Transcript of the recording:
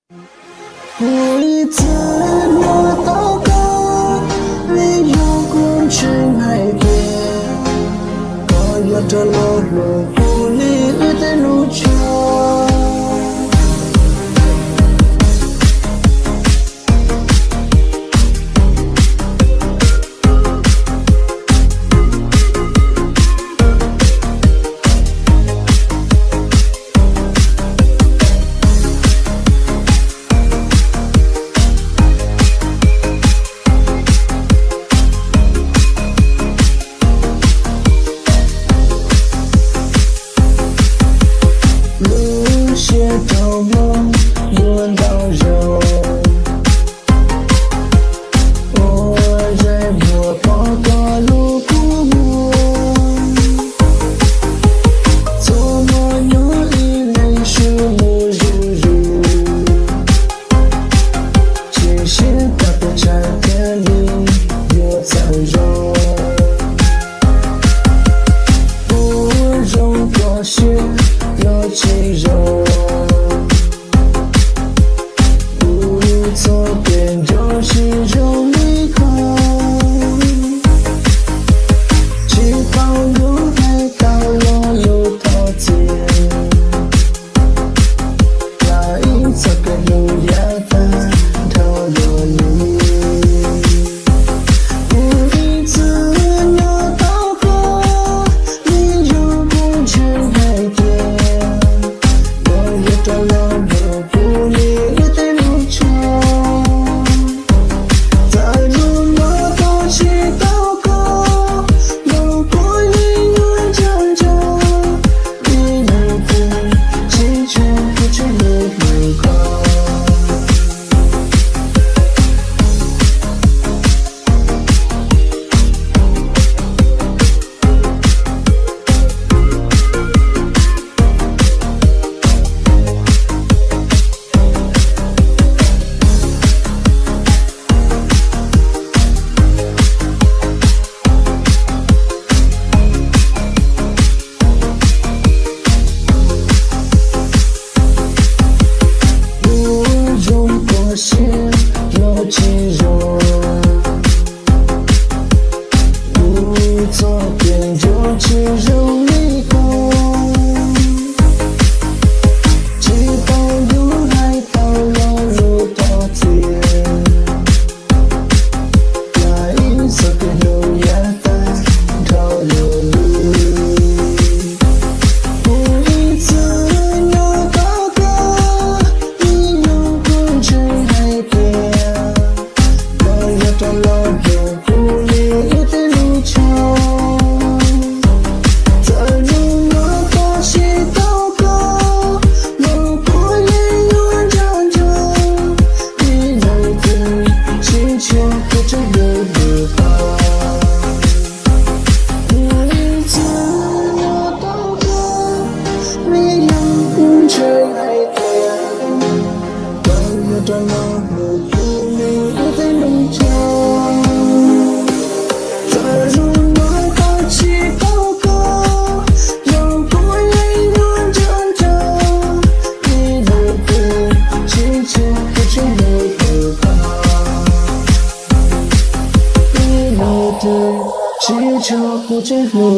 Kuv ib txwm nyob tos koj, vim yog kuv ntseeg hais tias koj yuav rov los hlub kuv li wb tej lub tsho. Lub siab rau vos yuav ntau zaus, ua zais muag pom koj lub kua muag. Txhua hmo nyob ib leeg sib mus zuj zus, tsis siab tag pes tsawg thiaj li yuav txawm zoo. Ua zoo koj siab los tsis zoo, kuv txoj kev nco tsis zoo li koj. Tsis tau yuav hais tau lo lus thov txim, yog ib txoj kev hlub yav tag dhau luag li. Kuv ib txwm nyob tos koj, vim yog kuv ntseeg hais tias koj yuav rov los hlub kuv li wb tej lub tsho. Txawm hnub no tau tsis tau koj, los kuv yeej yuav nco nco, ib nus twg tsis tshua kuv tseem hlub hlub koj. Ua zoo koj siab los tsis zoo, kuv txoj kev nco tsis zoo li koj. Tsis tau yuav hais tau lo lus thov txim, yog ib txoj kev hlub yav tag dhau luag li. Kuv ib txwm nyob tos koj, vim yog kuv ntseeg hais tias koj yuav rov los hlub kuv li wb tej lub tsho. Txawm hnub no tau tsis tau koj, los kuv yeej yuav nco nco, ib nus twg tsis tshua kuv tseem hlub hlub koj. Kuv ib txwm nyob tos koj, vim yog kuv ntseeg hais tias koj yuav rov los hlub kuv li wb tej lub tsho. Txawm hnub no tau tsis tau koj, los kuv yeej yuav nco nco, ib nus twg tsis tshua kuv tseem hlub hlub koj. Ib nus twg tsis tshua kuv tseem hlub